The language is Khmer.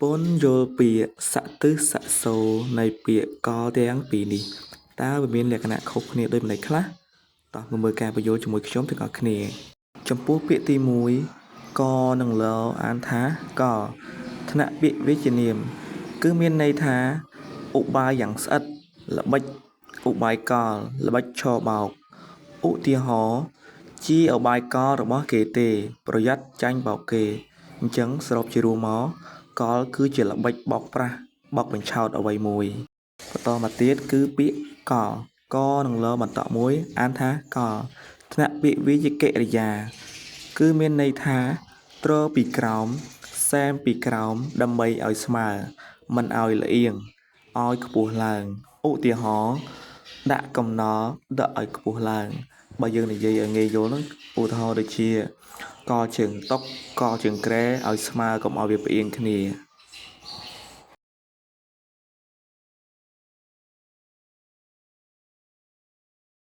ពន្យល់ពាក្យសទិសសូរនៃពាក្យកលទាំងពីរនេះតើវាមានលក្ខណៈខុសគ្នាដូចម្តេចខ្លះតោះមកមើលការពន្យល់ជាមួយខ្ញុំទាំងអស់គ្នាចំពោះពាក្យទី1កនិងលអានថាកលថ្នាក់ពាក្យវាជានាមគឺមានន័យថាឧបាយយ៉ាងស្អិតល្បិចឧបាយកលល្បិចឆបោកឧទាហរណ៍ជាឧបាយកលរបស់គេទេប្រយ័ត្នចាញ់បោកគេអញ្ចឹងសរុបជារួមមកកលគឺជាល្បិចបោកប្រាស់បោកបញ្ឆោតអ្វីមួយបន្តមកទៀតគឺពាក្យកលកនិងលបន្តមួយអានថាកលថ្នាក់ពាក្យវាជាកិរិយាគឺមានន័យថាទ្រពីក្រោមសែមពីក្រោមដើម្បីឲ្យស្មើមិនឲ្យល្អៀងឲ្យខ្ពស់ឡើងឧទាហរណ៍ដាក់កំណល់ដាក់ឲ្យខ្ពស់ឡើងបើយើងនិយាយឲ្យងាយយល់ហ្នឹងឧទាហរណ៍ដូចជាកជើងតុកកជើងគ្រែឲ្យស្មើកុំឲ្យវាផ្អៀងគ្នា។